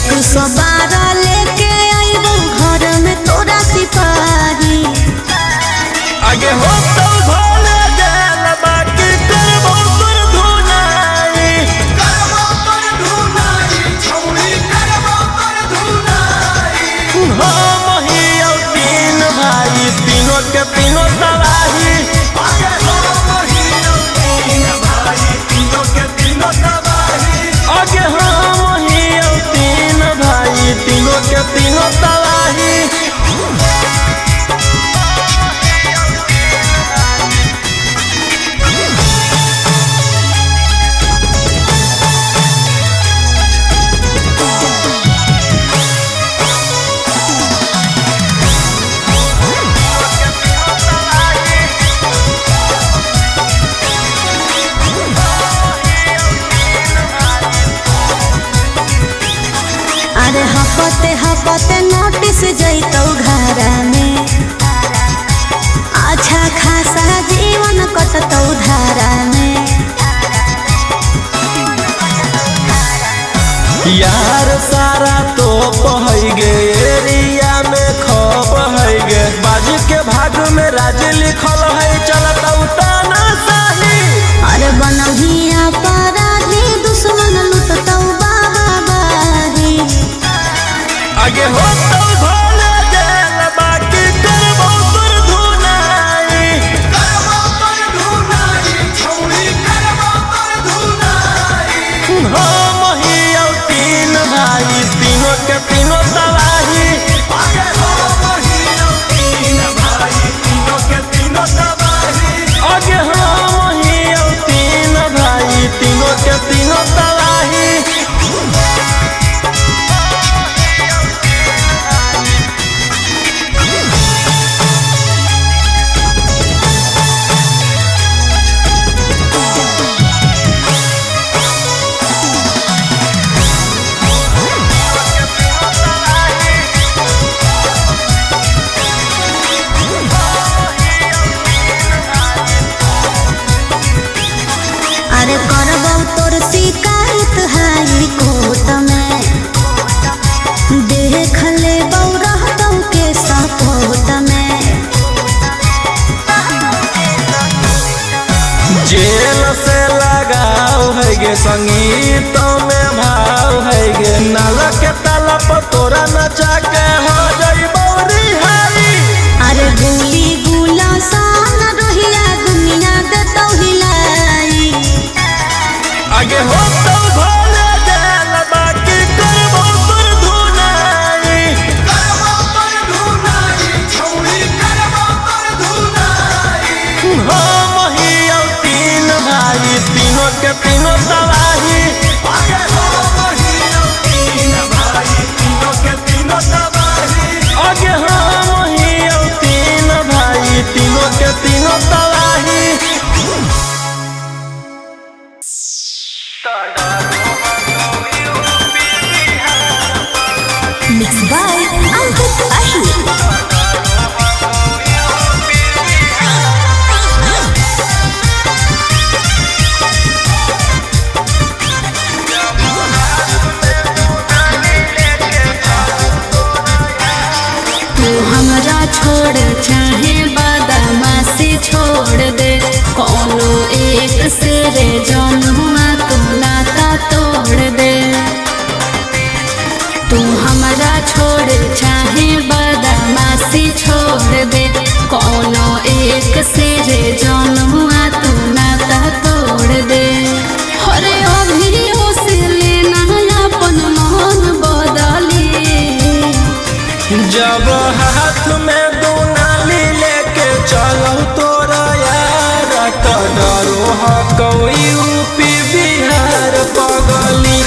112 लेके आइबो घर में तोरा सिपाही। आगे हो तो भोले जाल बाकी करबो तोर धुनाई। करबो तोर धुनाई छौड़ी करबो तोर धुनाई। हम ही औ तीन भाई तीनों के तीनों तबाही। आगे हम ही औ तीन भाई तीनों के तीनों तबाही। आगे हम ही औ तीन भाई तीनों के तीनों तबाही। अरे हपते हपते नोटिस जैतौ घरा में, अच्छा खासा जीवन कटतौ धारा में। यार सारा तो पहई गे एरिया में खप है गे, बाजी के भाग में राज लिखल है चलता उताना साही। अरे बनहिया पराधी दुश्मन लुटतौ बाबा बारी। आगे हो तो भोले जाल बाकी करबो तोर धुनाई। करबो तोर धुनाई छौड़ी करबो तोर धुनाई। हम ही औ तीन भाई तीनों के तीनों तबाही। आगे हम ही औ तीन भाई तीनों के तीनों तबाही। आगे हम ही औ तीन भाई तीनों के तीनों तबाही। अरे करबौ तोर शिकायत हाई कोर्ट में, देख लेबौ रहतौ के सपोर्ट में। जेल से लगाओ है गे संगीत में भाव है गे, नाला के ताला पर तोरा नचा के हो जइबौ रिहाई। अरे गोली गुला सान रोहिया दुनिया देतौ हिलाई। आगे हो तो भोले जाल बाकी करबो तोर धुनाई। करबो तोर धुनाई छौड़ी करबो तोर धुनाई। हम ही औ तीन भाई तीनों के तीनों तबाही। आगे हम ही औ तीन भाई तीनों के तीनों तबाही। आगे हम ही औ तीन भाई तीनों के तीनों तबाही। Mix by Ankit Ahir. तू हमरा छोड़ चाहे बदमाशी छोड़ दे, कोनो एक से रे जनुआ तू नाता तोड़ दे। तू हमरा छोड़ चाहे बदमाशी छोड़ दे, कोनो एक से रे जनुआ तू नाता तोड़ दे। अरे अभियो से लेना अपन मन बदली, जब हाथ में दुनाली लेके चलो तोरा यार त डरो हकौ यूपी बिहार पगली।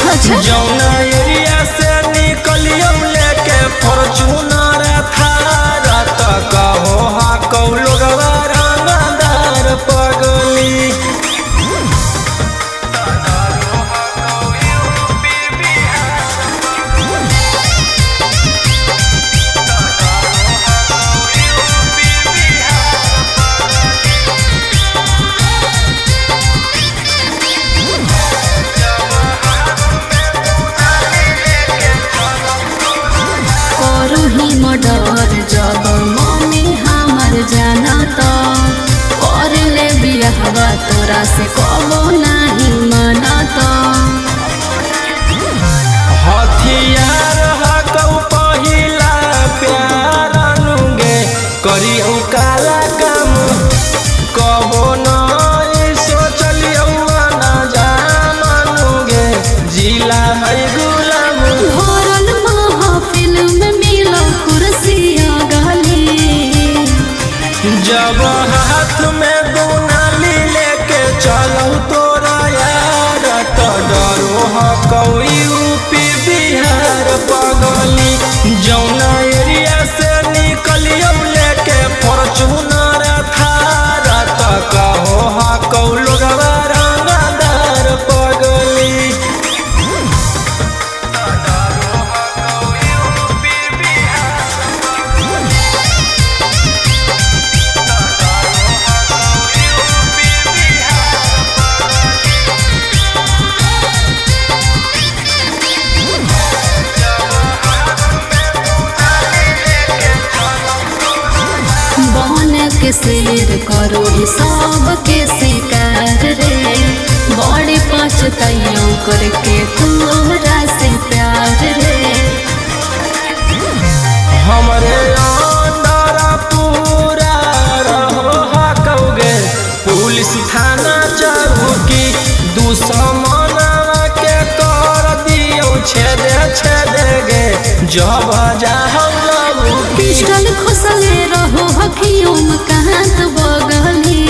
जौना एरिया से निकलियो लेके फॉर्चूनर थार त कहो हकौ लोगवा रंगदार पगली। तोरा से कबो नाही मनत। हथियार हकौ पहिला प्यार अनुगे करियौ काला काम कबो नहीं सोचलियौ ना जानुगे जिला है गुलाम। भरल महफिल में मिलो कुर्सियाँ गली। जब हाथ में दुनाली लेके चलौ तोरा यार तो डरो हकौ यूपी बिहार पगली। जौना एरिया से निकलियौ लेके फॉर्चूनर थार तो कहो हकौ लोगवा रंगदार पगली। बन के शेर करो सब के शिकार रे, बड़े पछतैयो करके तोरा से प्यार रे। हमरे अंदर पूरा रहो हकौगे पुलिस थाना चौकी दुश्मन के कर दियौ छेदे छेदे गे जब जाहौ लौकी। पिस्टल खोसले रहो हखियों में कांत बगली।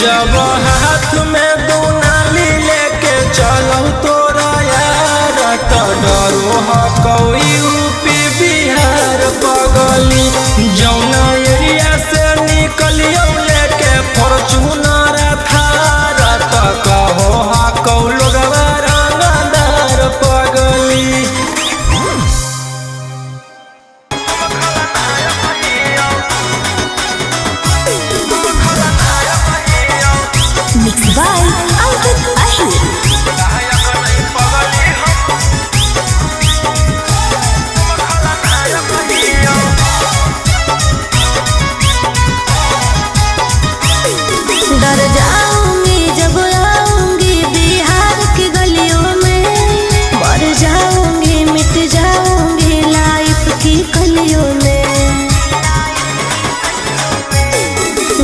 जब हाथ में दुनाली लेके चलौ तोरा यार तो डरो हकौ यूपी बिहार पगली। जौना एरिया से निकलियौ लेके फॉर्चूनर थार तो कहो हकौ लोगवा रंगदार पगली। Mix by Ankit Ahir. डर जाऊंगी जब आऊंगी बिहार की गलियों में, मर जाऊंगी मिट जाऊंगी लाइफ की कलियों में।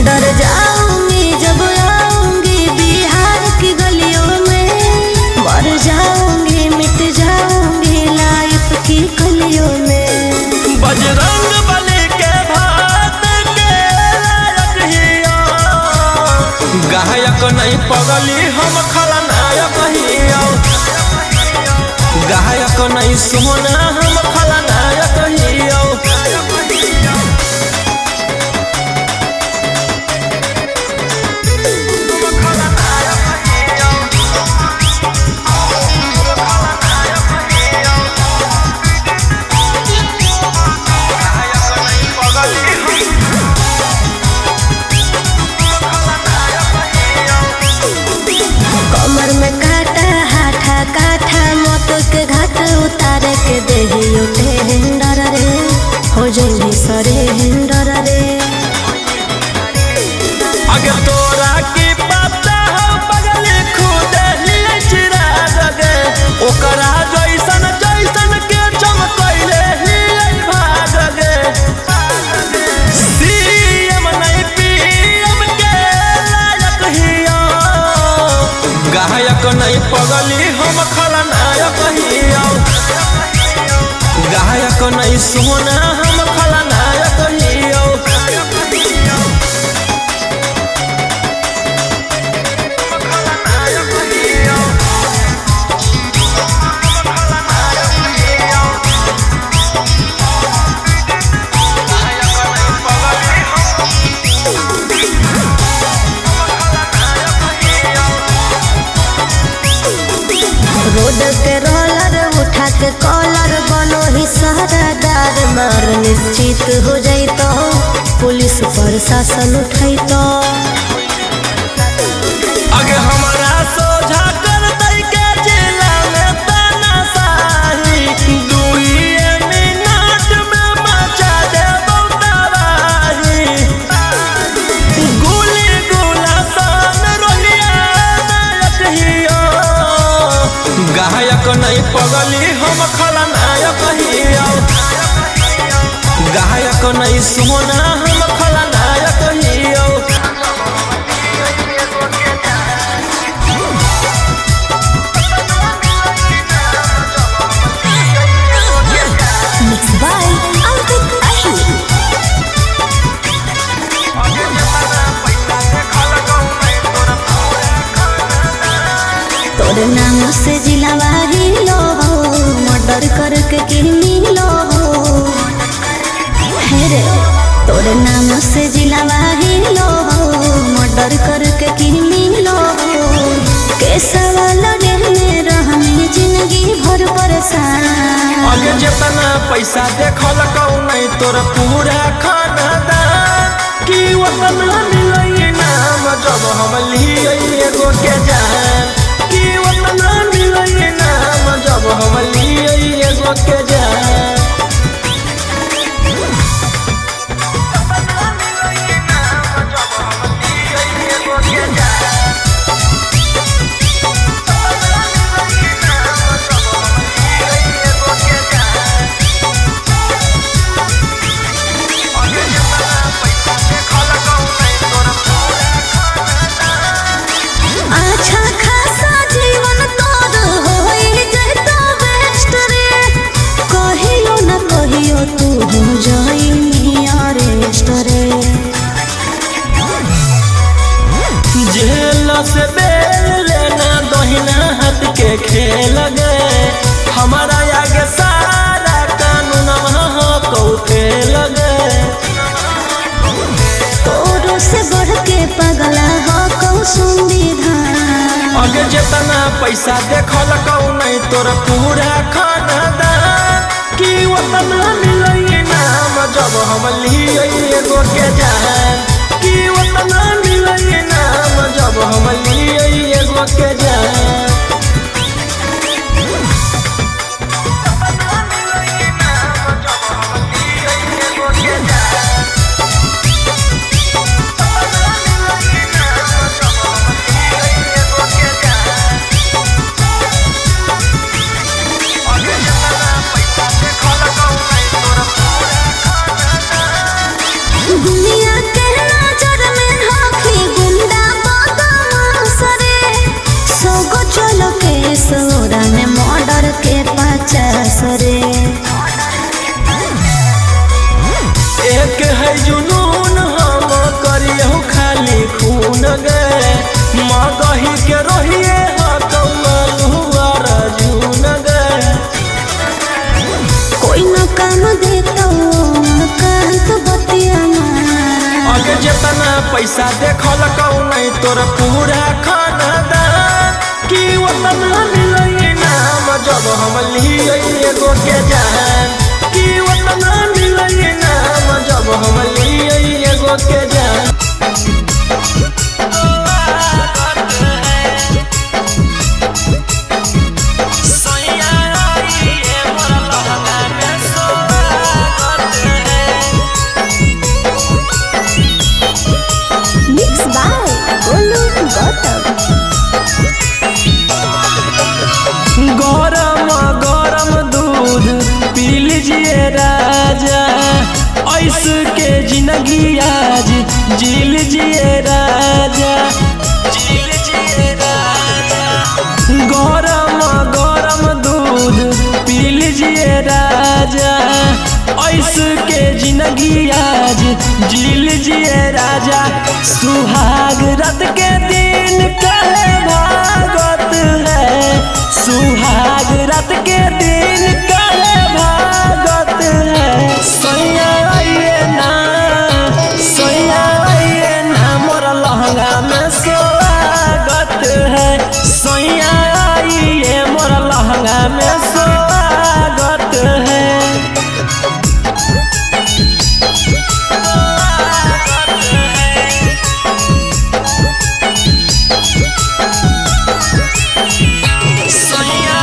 डर जाऊंगी जब आऊंगी बिहार की गलियों में, मर जाऊंगी मिट जाऊंगी लाइफ की कलियों में। बजरंग बली के भात के लायक हिया, गायक नहीं पगली हम खलनायक हिया। गायक नहीं सोना हम खलनायक हिया। कमर में काटा हाथा काठा मौत के घाट उतार के देही उठे हिंडर रे, हो जल्दी सरे हिंडर रे। अगर तोरा की पता हो पगली खुद ही चिराग गे, ओकरा जैसन जैसन के चमकैले ही भाग गे। सीएम नहीं पीएम के लायक हिया, गायक नहीं पगली हम खलनायक हिया। गायक नहीं सोना हम खलनायक हिया। रोड के रोलर उठा के कॉलर बनो ही सहरादार, मार निश्चित हो जाइतो पुलिस प्रशासन उठाइतो। अगे हमरा सोझा कर दई के जिला में तानाशाही, दुइये मिनट में मचा देबौ तबाही। गुली गुला सा नहीं हम खलनायक हियौ। गायक नहीं सोना हम खलनायक हियौ। मिक्स बाय अंकित अहिर। तोर नाम से जिलावा हिलो हो, मर्डर करके के मिलो हो। हे रे, तोर नाम से जिलावा हिलो हो, मर्डर करके के मिलो हो। केसवा लड़े में रहनी जिंदगी भर परेशान। अगे जितना पैसा देखल कौ नहीं तोर पूरा खानदान की उतना मिलई नाम जब हम लियै एगो के जान की उतना मिलई नाम जब हम लियै एगो के जान। अच्छा खासा जीवन तोर होई जैतो बेस्ट रे, कहियो न कहियो तू हो जाई अरेस्ट रे। जेल से बेल लेना दहिना हाथ के खेल गए हमारा आगे सारा कानून वहाँ कौथे लगे। तोरो से बढ़ के पगला हो कौ संविधान। अगे जितना पैसा देखल कौ नहीं तोर पूरा खानदान की उतना मिलई नाम जब हम लियै एगो के जान की उतना मिलई नाम जब हम लियै एगो के जान। दुनिया के नजर में हाथी गुंडा बदमाश रे, सोगो चलो के सोरा में मर्डर के 50 रे। एक है जुनून हम करियौ खाली खून गे मगही के रोहिए जून गे। कोई न काम देतो कांत बतिया मारा। अगे जितना पैसा देखल कौ नहीं तोर पूरा खानदान की उतना मिलई नाम जब हम लियै एगो के जान की उतना मिलई नाम जब हम लियै एगो के जान। Mix by Golu Gautam. गरम गरम दूध पी लीजिए राजा ऐस के जिंदगी आज जी लीजिए राजा जी लीजिए राजा। गरम गरम दूध पी लीजिए राजा ऐस के जिंदगी आज जी लीजिए राजा। सुहाग रात के दिन कहे भागत है सुहाग रात के दिन कहे भागत है। सैया आइए ना सैया आइए ना मोर लहंगा में स्वागत है सैया आइए मोर लहंगा में स्वागत है। सैया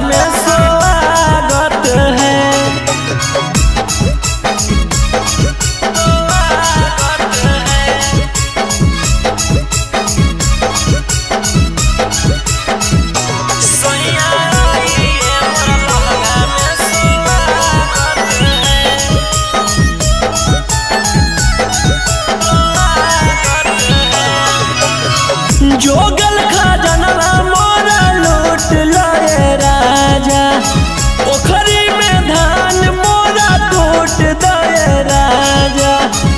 में स्वागत है। सैया आइए मोर लहंगा में स्वागत है। जोगल खजनवा मोरा लूट लए राजा, पोखरी में धान मोरा टूट दए राजा,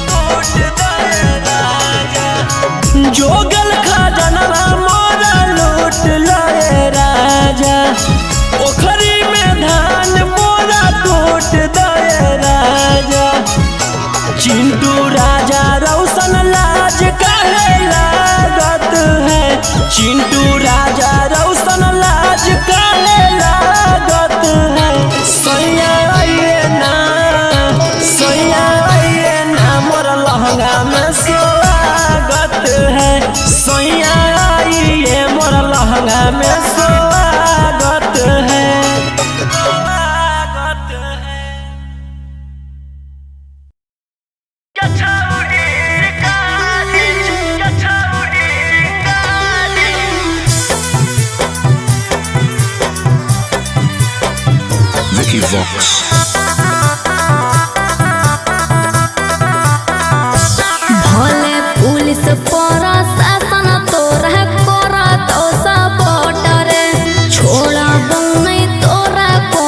टूट दए राजा। जोगल खजनवा मोरा लूट लए राजा, पोखरी में धान मोरा टूट दए राजा। चिंटू राजा रौशन लाज काहे लागत है, चिंटू राजा रौशन लाज काहे लागत है। सैया आइए ना, सैया आइए ना मोर लहंगा में स्वागत है। सैया आइए मोर लहंगा में स्वागत है, स्वागत है। Vicky Vox. भले पुलिस प्रशासन तोरा करत सपोर्ट रे, छोड़ा बनै तोरा को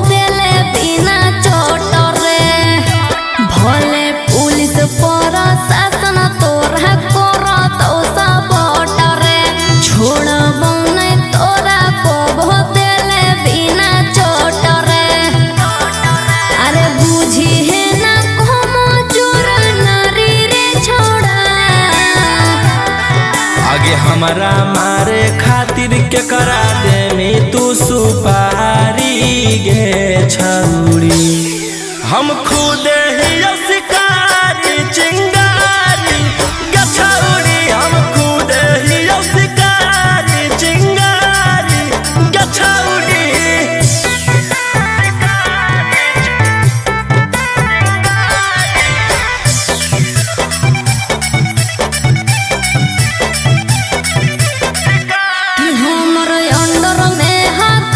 देले बिना चोट रे। भले पुलिस प्रशासन तोरा करत सपोर्ट रे, छोड़ा बनै तोरा को देले बिना चोट रे। अरे बुझी है ना como चोर नारी रे छोड़ा। आगे हमारा मारे खातिर के करा दे में तू सुपारी गे छौरी, हम खुद ही शिकारी चिंगारी गछौरी, हम खुद ही शिकारी चिंगारी गछौरी। कि हमर अंडर में हक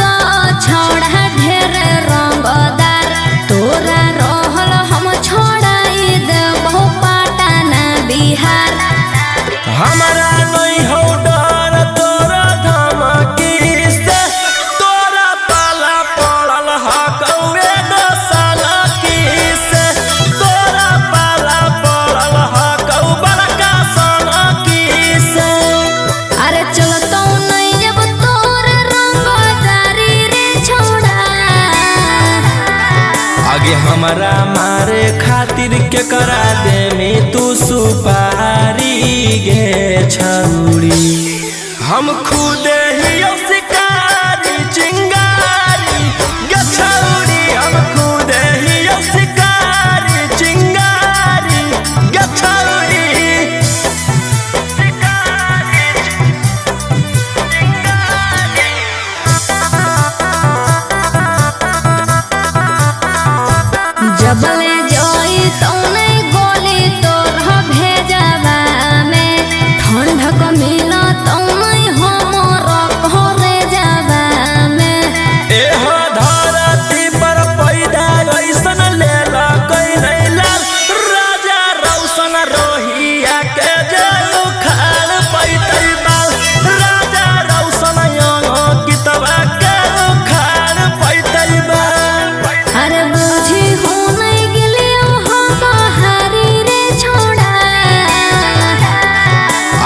छोड़ा ढेर रंगदार, तोरा रहल हम छोड़ाई देबो पटना बिहार। हमारा नहीं हो डर तोरा धमकी से, तोरा पाला पड़ल हकौए दोसाला की से, तोरा पाला पड़ल हकौ बड़का सोना की से। अरे चलतो नहीं जब तोर रंगदारी रे छोड़ा। आगे हमारा मारे खातिर के करा दे में तू सुपारी गे छौरी, हम खुद ही शिकारी चिंगारी गछौरी, हम खुद ही शिकारी चिंगारी गछौरी। जबले जोई तौने गोली तोर भेजबा में, ठंडक मिला तौने हमर घरे जाबा में। एहो धरती पर पैदा ऐसन लेला कैले लाल, राजा रौशन रोहिया के जे उखाड़ पैतै बाल, राजा रौशन अंकितवा के उखाड़ पैतै बाल। अरे बुझी हो नहीं गेलियो हम हारी रे छोड़ा।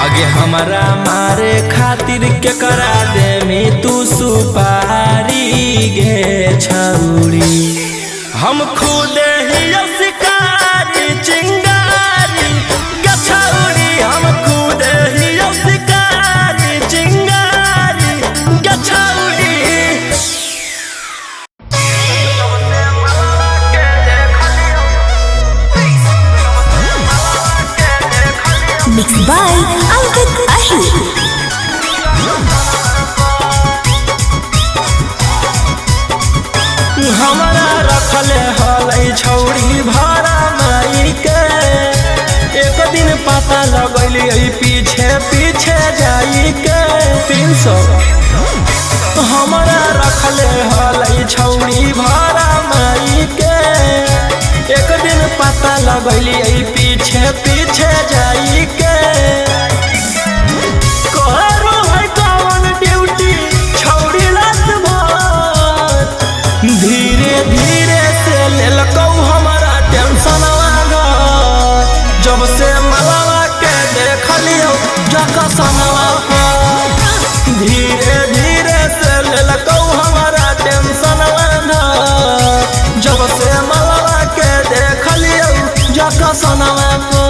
आगे हमारा मारे खातिर के करा दे में तू सुपारी गे छौरी, हम खुद ही शिकारी चिंगारी गछौरी, हम खुद ही शिकारी चिंगारी गछौरी। Mix by Ankit Ahir. 300। हमरा रखले हलै छौड़ी भरा माई के, एक दिन पता लगैली पीछे पीछे जाई के। करो है कौन ड्यूटी छौड़ी रात भर, धीरे धीरे से लेलकौ हमारा टेंशनवा घर। जब से मलवा के देखलियौ जकसनवा पर, धीरे धीरे से लेलकौ हमारा टेंशनवा घर। जब से मलवा के देखलियौ जकसनवा पर।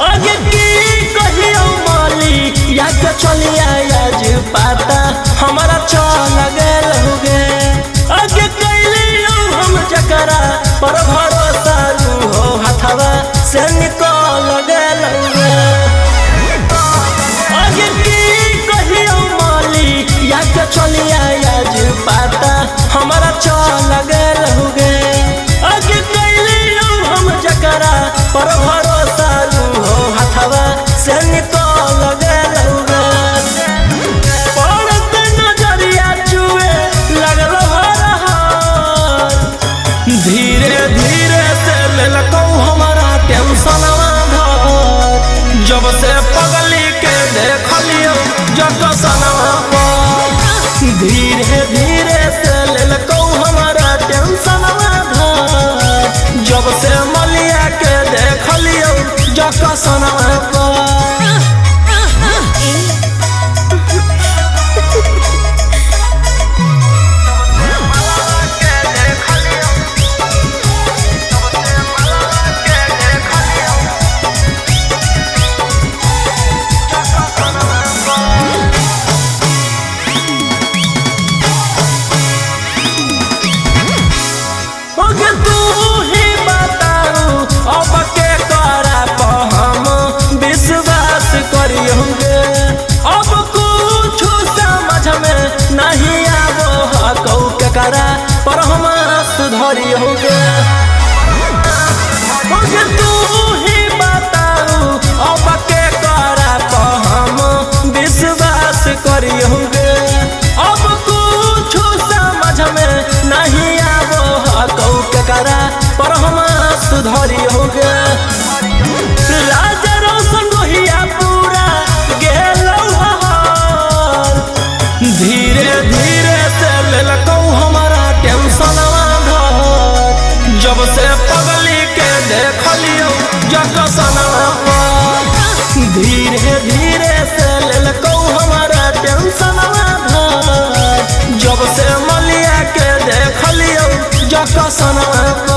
आगे की कहियो माली या के चलिया आज पाता हमारा चल गेल होगे। आगे कैलियो हम जकरा पर भरोसा रू हो हथवा से निकल गेल होगे। आगे की कहियो माली या के चलिया आज पाता हमारा चल गेल होगे। आगे कैलियो हम जकरा पर भरोसा रू हो हथवा से निकल गेल होगे। पड़त नजरिया चुए लगल हर, धीरे धीरे से लेलकौ हमारा टेंशनवा घर। जब से पगली के देखलियौ जकसनवा पर, धीरे धीरे से लेलकौ हमारा टेंशनवा घर। जब से मलिया के देखलियौ जकसनवा पर। ओगे तू ही बताऊ अब के करा पर हम विश्वास करियौगे। अब कुछ समझ में नहीं आबो हकौ के करा पर हम सुधरियौगे। ओगे तू ही बताऊ अब के करा पर हम विश्वास करियौगे। अब कुछ समझ में नहीं आबो हकौ के करा पर हम सुधरियौगे। राजा रोशन रोहिया पूरा गेलौ हार, धीरे धीरे से लेलकौ हमारा टेंशनवा घर। जब से पगली के देखलियौ जकसनवा पर, धीरे धीरे से लेलकौ हमारा टेंशनवा घर। जब से मलिया के देखलियौ जकसनवा पर।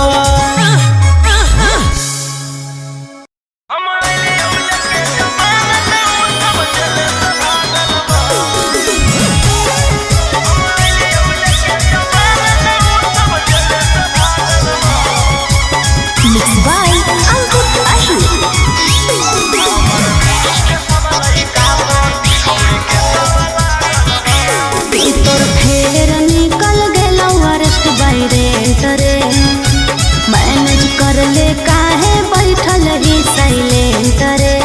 मिक्स बाय अंकुर अहिर। तोर फेर निकल गेलौ अरेस्ट बाय रेंट रे, मैनेज कर ले काहे बैठल ही साइलेंट रे।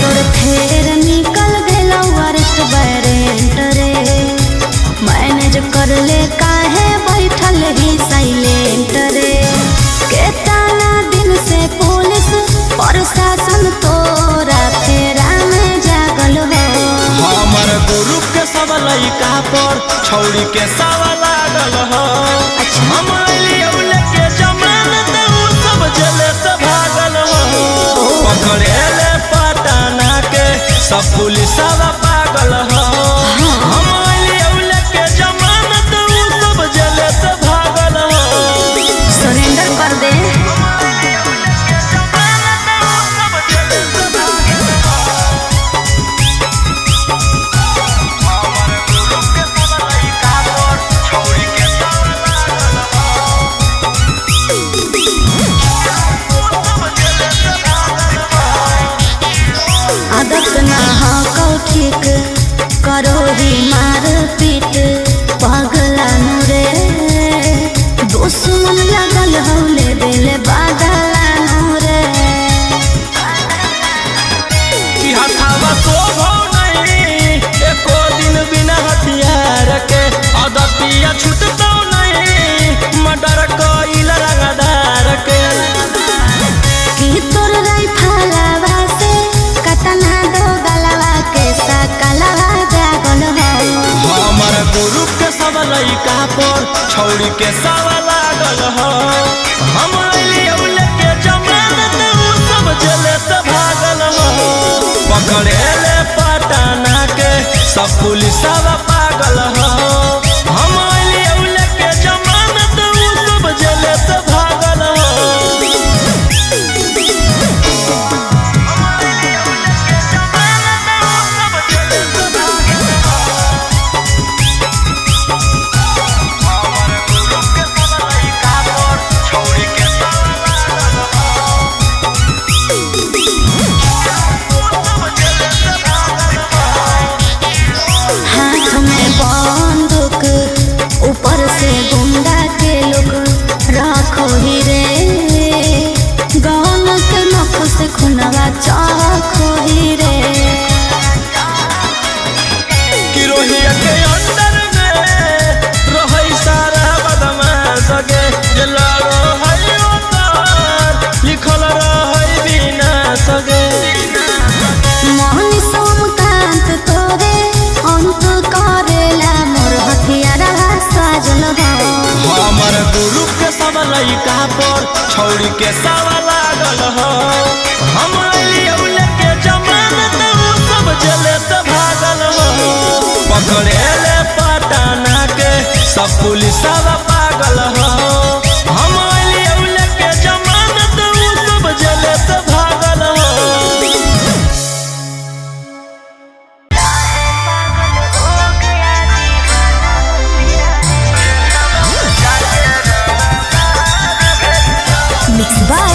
तोर फेर निकल गेलौ अरेस्ट बाय रेंट रे, मैनेज कर ले काहे बैठल ही साइलेंट रे। केतना दिन से पुलिस प्रशासन तोरा फेरा में जागल हो। हमर ग्रुप के सब लइका पर छौड़ी के सावा लागल हो। हम अइलियौ लेके जमानत उ सब जेले से भागल हो। पकड़ेले पटना के सब पुलिसवा पागल हो। हम अइलियौ लेके जमानत उ सब जेले से भागल हो। सरेंडर कर दे। छौड़ी के सावा लागल हो। हम अइलियौ लेके जमानत उ सब जेले से भागल हो। पकड़े ले पटना के सब पुलिसवा पागल हो। हम अइलियौ लेके जमानत उ सब जेले से भागल हो। हाथ में बंदूक ऊपर से गुंडा के लोग रखो ही रे, गौन के नख से खुनवा चखो ही रे। किरोहिया के अंदर में रहै सारा बदमाश गे, जे लड़ो है ओकर लिखल रहै विनाश गे। मोहन सोमकांत तोरे अंत करेला मोर हथियारा साजल हो। हमर गुरु के सब लइका पर छौरी के सावा लागल हो। हम अइलियौ लेके जमानत उ सब जेले से भागल हो। पकड़े ले पटना के सब पुलिसवा पागल हो। हम अइलियौ लेके जमानत उ सब जेले से भागल हो। Mix by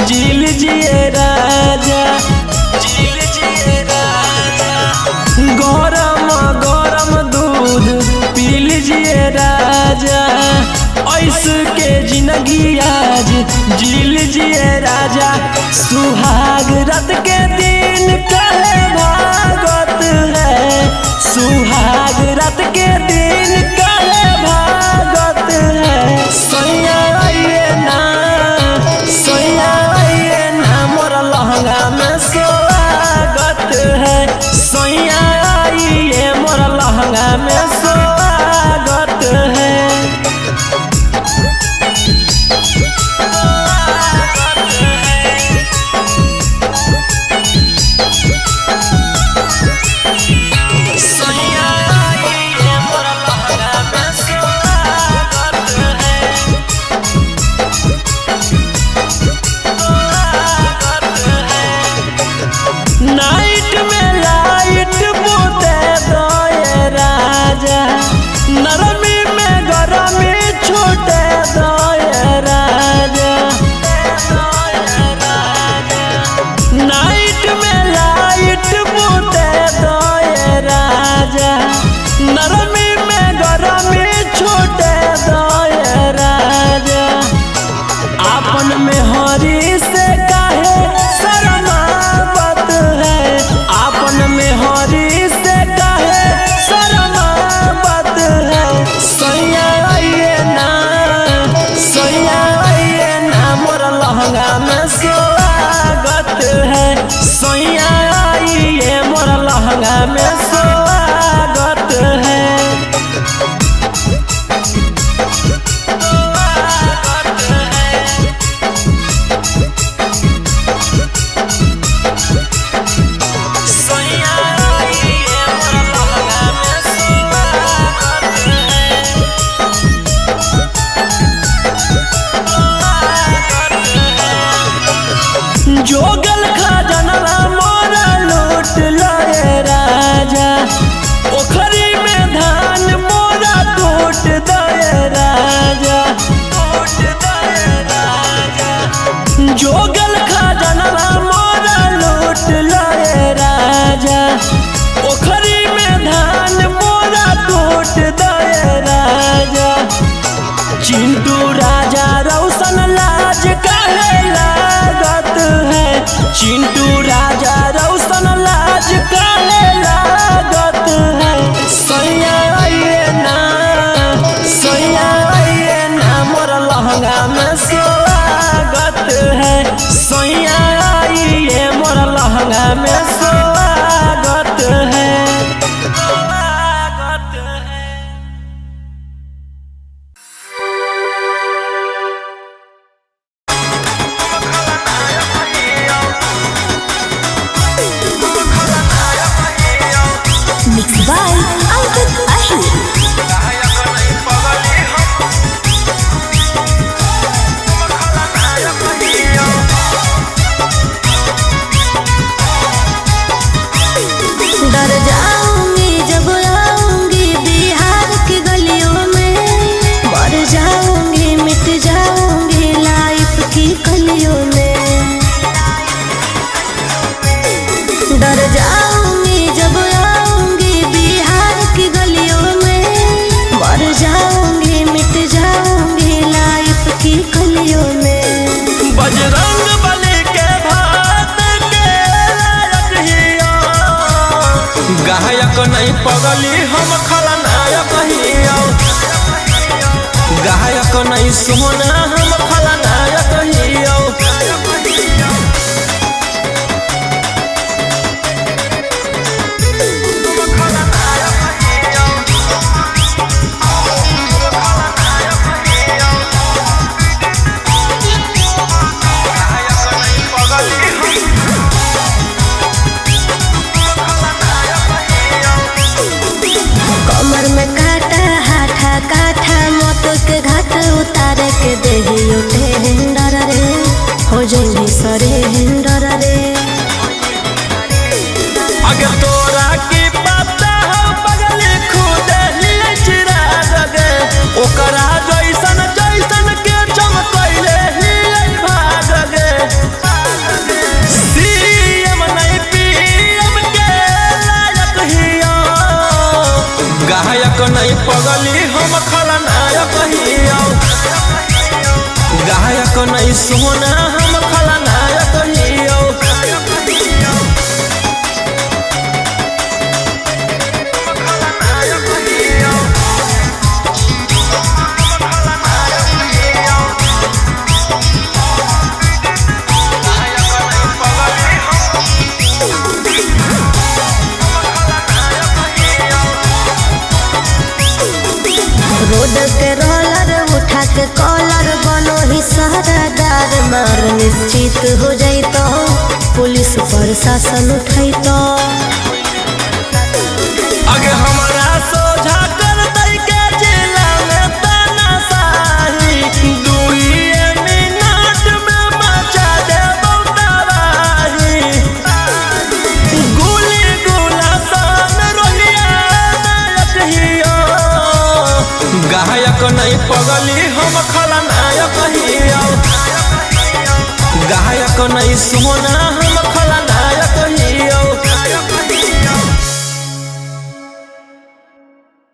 जी लीजिए राजा, जी लीजिए राजा। गरम गरम दूध पी लीजिए राजा, ऐस के जिंदगी आज जी लीजिए राजा। सुहाग रात के दिन कहे भागत है, सुहाग रात के दिन कहे भागत है। सैया आइए ना, सैया आइए ना, मोर लहंगा में स्वागत है। सैया आइए मोर लहंगा में स्वागत है। सैया आइए मोर लहंगा में स्वागत है, स्वागत है। नाइट में लाइट बूते दोए राजा, नरमी में गरमी छूटे दोए राजा। नाइट में लाइट बूते दोए राजा, नरमी में गरमी छूटे दोए राजा। आपन में हरी से काहे शरमावत है, आपन में हरी से काहे शरमावत है। सैया आइए ना, सैया आइए ना, मोर लहंगा में स्वागत है। सैया आइए मोर लहंगा में स्वागत है। स्वागत है। सैया आइए मोर लहंगा में स्वागत है, स्वागत है। जोगल खजाना मोरा लूट लाए राजा, ओखरी में धान मोरा टूट दे राजा, टूट दे राजा। जोगल खजाना मोरा लूट लाए राजा, ओखरी में धान मोरा टूट दे राजा। चिंटू राजा रौशन लाज काहे लागत है, चिंटू राजा रौशन लाज काहे लागत है। सैया आइए ना, सैया आइए ना, मोर लहंगा में स्वागत है। सैया आइए मोर लहंगा में स्वागत है, स्वागत है। Mix by Ankit Ahir. डर जाऊंगी जब आऊंगी बिहार की गलियों में, मर जाऊंगी मिट जाऊंगी लाइफ की कलियों में। डर जाऊंगी जब आऊंगी बिहार की गलियों में, मर जाऊंगी मिट जाऊंगी लाइफ की कलियों में। बजरंग बली के भात के लायक हिया, गायक नहीं पगली हम खलनायक हिया। गायक नहीं सोना हम खलनायक हिया। कमर में काटा हाथा काठा मौत के घाट उतार के देही उठे डर रे, हो जही सरे डर रे। अगर तोरा की पता हो पगली खुद लिए चिराग गे, ओकरा जैसन जैसन के चमकैले ही भाग गे। गायक नहीं पगली हम खलनायक हियौ। गायक नहीं सोना हम खलनायक हियौ। रोड के रोलर उठा के कॉलर बनो ही सहरादार मार निश्चित हो जाइतो, पुलिस प्रशासन उठाइतो। अगे हमरा सोझा कर दई के जिला में तानाशाही, दुइये मिनट में मचा देबौ तबाही। गुली गुलासन रोहिया नायक हियौ। गायक नहीं पगली हम खलनायक हियौ। गायक नहीं सोना।